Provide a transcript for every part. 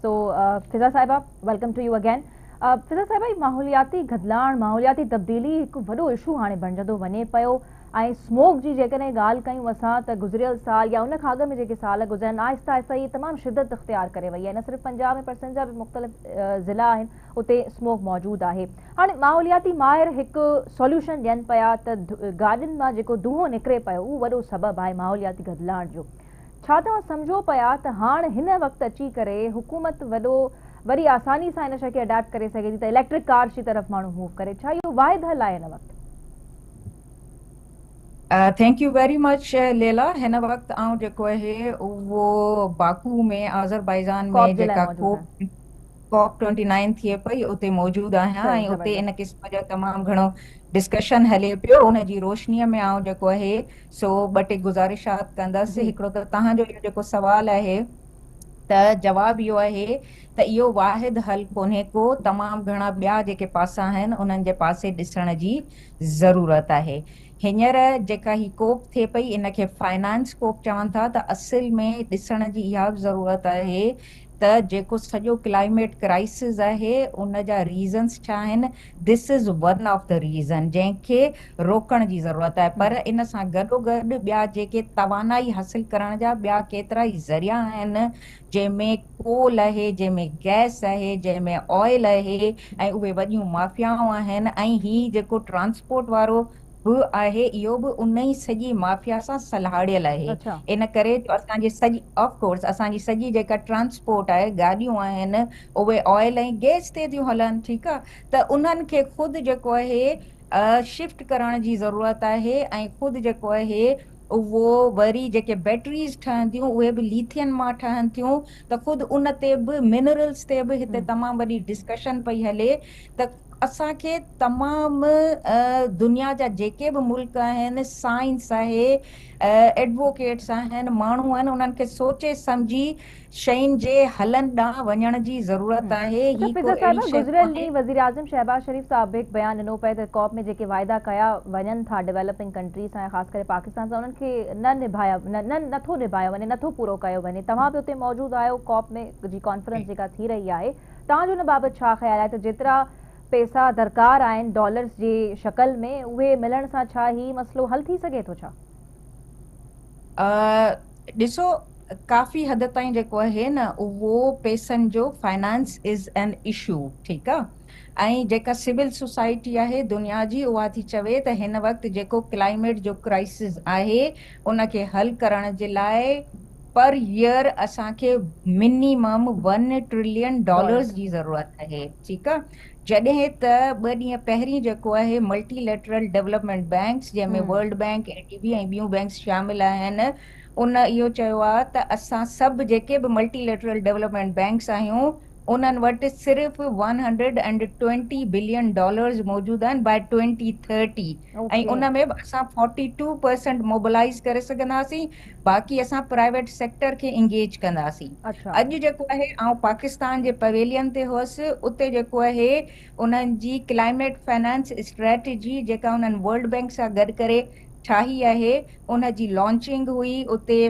سو فضا صاحبه welcome to you again. Fiza صاحبه هي ماحولياتي گدلاڻ، ماحولياتي تبديلي هڪ وڏو اشو هاڻي بڻجندو وڃي پيو ۽ سموگ جي جيڪڏهن ڳالهه ڪيون اسان ته گذريل سال يا ان کان اڳ ۾ جيڪي سال گذريا آهن آهستي آهستي هي تمام شدت اختيار ڪري وئي آهي نه صرف پنجاب ۾ پر سنڌ جا به مختلف ضلعا آهن اتي سموگ موجود آهي. هاڻي ماحولياتي ماهر هڪ سوليوشن ڏين پيا ته گاڏين مان جيڪو دونهون نڪري پيو اهو وڏو سبب آهي ماحولياتي گدلاڻ جو. ڇا توهان سمجهو پيا ته هاڻ هن وقت اچي ڪري حڪومت وڏو وري آساني سان ان شيء کي اڊاپٽ ڪري سگهي ٿي ته اليڪٽرڪ ڪارز جي طرف ماڻهو موو ڪري ڇا اهو واحد حل آهي هن وقت؟ Thank you very much Laila هن وقت آئون جيڪو آهي اهو باڪو ۾ آذربائيجان ۾ ڪاپ جي لاء جيڪا موجود ڪوپ آهي. ڪاپ ٽوئنٽي نائن ٿئي پئي اتي موجود آهيان صحيح ۽ اتي زبردست. ان قسم جو تمام گهڻو ڊسڪشن هلي پيو ان جي روشني ۾ آئون جيڪو آهي سو ٻه ٽي گذارشات ڪندس جي. هڪڙو ته توهان جو اهو جيڪو سوال آهي ته جواب اهو آهي ته اهو واحد حل ڪونهي ڪو تمام گهڻا ٻيا جيڪي پاسا آهن انهن جي پاسي ڏسڻ جي ضرورت آهي هينئر جيڪا هي ڪوپ ٿئي پئي ان کي فائنانس ڪوپ چون ٿا ته اصل ۾ ڏسڻ جي اها به ضرورت آهي ته جيڪو سڄو ڪلائميٽ ڪرائسز آهي ان جا ريزنس ڇا آهن this is one of the reason جنهن کي روڪڻ جي ضرورت آهي پر ان سان گڏوگڏ ٻيا جيڪي توانائي حاصل ڪرڻ جا ٻيا ڪيترائي ذريعا آهن جنهن ۾ ڪول آهي جنهن ۾ گئس آهي جنهن ۾ آئل آهي ۽ اهي وڏيون مافيائون آهن ۽ هي جيڪو ٽرانسپورٽ وارو به آهي اهو به ان ئي سڄي مافيا سان سلهاڙيل آهي ان ڪري جو اسان جي سڄي آف ڪورس اسان جي سڄي جيڪا ٽرانسپورٽ آهي گاڏيون آهن اهي آئل ۽ گئس تي ٿيون هلن ٺيڪ آهي ته انهن کي خود جيڪو آهي شفٽ ڪرڻ جي ضرورت آهي ۽ خود جيڪو آهي اهو وري جيڪي بيٽريز ٺهن ٿيون اهي به ليٿين مان ٺهن ٿيون ته خود ان تي به منرلز تي به هتي تمام وڏي ڊسڪشن پئي هلي ته اسان کي تمام دنيا جا جيڪي به ملڪ آهن، سائنس آهي، ايڊووڪيٽس آهن، ماڻهو آهن انهن کي سوچي سمجهي شين جي حلن ڏانهن وڃڻ جي ضرورت آهي، اڇا هي ڪو فضا اهڙي صاحبه شيء گذريل ڪونهي. ڏينهن وزيراعظم شهباز شريف صاحب به هڪ بيان ڏنو پئي ته ڪاپ ۾ جيڪي واعدا ڪيا وڃن ٿا ڊولپنگ ڪنٽريز سان يا خاص ڪري پاڪستان سان انهن کي نه نڀايا نه نٿو نڀايو وڃي نٿو پورو ڪيو وڃي توهان به اتي موجود آهيو ڪاپ ۾ جي ڪانفرنس جيڪا ٿي رهي آهي توهان جو ان بابت ڇا خيال آهي ته جيترا پيسا درڪار آهن ڊالرز جي شڪل ۾ اهي ملڻ سان ڇا هي مسئلو حل ٿي سگهي ٿو ڇا؟ ڏسو ڪافي حد تائين جيڪو آهي نه اهو پيسن جو فائنانس از اين اشو ٺيڪ آ ۽ جيڪا سول سوسائٽي آهي دنيا جي اها ٿي چوي ته هن وقت جيڪو ڪلائميٽ جو ڪرائسز آهي ان کي حل ڪرڻ جي لاء پر ييئر اسان کي منيمم ون ٽرلين ڊالرز جي ضرورت آهي ٺيڪ آ جڏهن ته ٻه ڏينهن پهرين جيڪو آهي ملٽي ليٽرل ڊولپمينٽ بينڪس جنهن ۾ world bank A D B ۽ ٻيون بينڪس شامل آهن ان اهو چيو آ ته اسان سڀ جيڪي به ملٽي ليٽرل ڊولپمينٽ بينڪس آهيون انهن وٽ صرف one hundred and twenty billion dollars موجود آهن باء ٽوئنٽي ٿرٽي ۽ ان ۾ به اسان فورٽي ٽو پرسنٽ موبلائيز ڪري سگهنداسين باقي اسان پرائيويٽ سيڪٽر کي انگيج ڪنداسين اڄ جيڪو آهي آئون پاڪستان جي پويلين تي هئس اتي جيڪو آهي انهن جي ڪلائميٽ فنانس اسٽريٽجي جيڪا انهن ورلڊ بينڪ سان گڏ ڪري ٺاهي آهي ان جي لانچنگ هئي اتي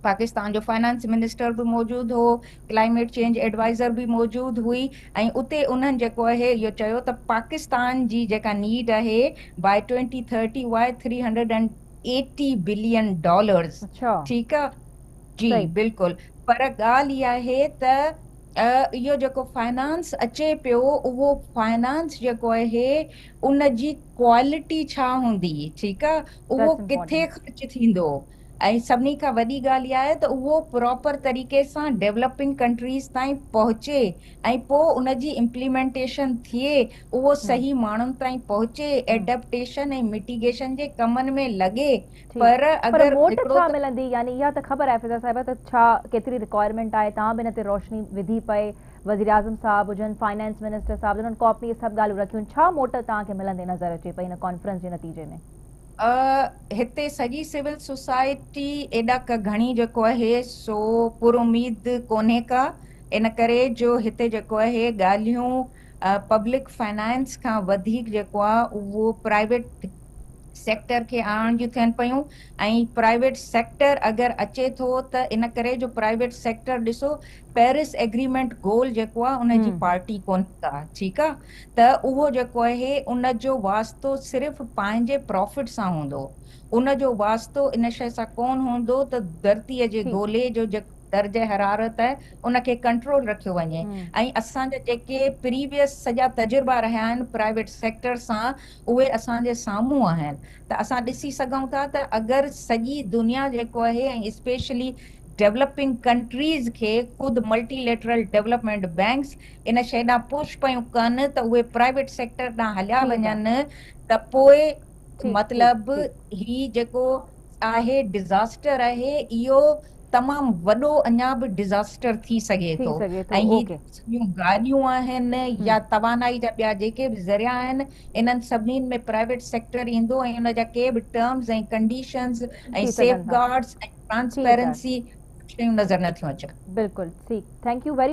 پاڪستان جو فائنانس منسٽر به موجود هو، ڪلائميٽ چينج ايڊوائزر به موجود هئي ۽ اتي انهن جيڪو آهي اهو چيو ته پاڪستان جي جيڪا نيڊ آهي باء ٽوئنٽي ٿرٽي اها آهي three hundred and eighty billion dollars ٺيڪ آ جي بلڪل پر ڳالهه اها آهي ته اهو جيڪو فائنانس اچي پيو اهو فائنانس جيڪو آهي ان جي ڪوالٽي ڇا هوندي ٺيڪ آ اهو ڪٿي خرچ ٿيندو ۽ سڀني کان وڏي ڳالهه اها آهي ته اهو پراپر طريقي سان ڊولپنگ ڪنٽريز تائين پهچي ۽ پوء ان جي امپليمينٽيشن ٿئي، اهو صحيح ماڻهن تائين پهچي، ايڊپٽيشن ۽ مٽيگيشن جي ڪمن ۾ لڳي پر پر اگر موٽ هڪڙو ڇا ته. ملندي يعني اها ته خبر آهي فضا صاحبه ته ڇا ڪيتري رڪوائرمينٽ آهي توهان به ان تي روشني وڌي پئي وزيراعظم صاحب هجن فائنانس منسٽر صاحب هجن انهن ڪاپ ۾ اهي سڀ ڳالهيون رکيون ڇا موٽ توهان کي ملندي نظر اچي پئي ان ڪانفرنس جي نتيجي ۾؟ هتي سڄي سول سوسائٽي ايڏا ڪا گهڻي جيڪو آهي سو پر اميد ڪونهي ڪا ان ڪري جو هتي جيڪو آهي ڳالهيون پبلڪ فنانس کان وڌيڪ جيڪو آهي اهو پرائيويٽ سيڪٽر کي آڻڻ جون ٿين پيون ۽ پرائيويٽ سيڪٽر اگر اچي ٿو ته ان ڪري جو پرائيويٽ سيڪٽر ڏسو پيرس ايگريمينٽ گول جيڪو آهي ان جي پارٽي ڪونهي ڪا، ٺيڪ آهي، ته اهو جيڪو آهي ان جو واسطو صرف پنهنجي پرافٽ سان هوندو، ان جو واسطو ان شيء سان ڪونه هوندو ته ڌرتيء جي گولي جو جيڪو درجه حرارت آهي ان کي ڪنٽرول رکيو وڃي ۽ اسان جا جيڪي پريويس سڄا تجربا رهيا آهن پرائيويٽ سيڪٽر سان اهي اسان جي سامهون آهن ته اسان ڏسي سگهون ٿا ته اگر سڄي دنيا جيڪو آهي ۽ اسپيشلي ڊولپنگ ڪنٽريز کي خود ملٽي ليٽرل ڊولپمينٽ بينڪس ان شيء ڏانهن پش پيون ڪن ته اهي پرائيويٽ سيڪٽر ڏانهن هليا وڃن ته پوء مطلب هي جيڪو آهي ڊزاسٽر آهي اهو تمام وڏو اڃا به ڊزاسٽر ٿي سگهي ٿو ۽ هي سڄيون گاڏيون آهن يا توانائي جا ٻيا جيڪي به ذريعا آهن انهن سڀني ۾ پرائيويٽ سيڪٽر ايندو ۽ ان جا ڪي به ٽرمز ۽ ڪنڊيشنز ۽ سيف گارڊز ۽ ٽرانسپيرنسي شيون نظر نه ٿيون اچن. بلڪل ٺيڪ thank you very.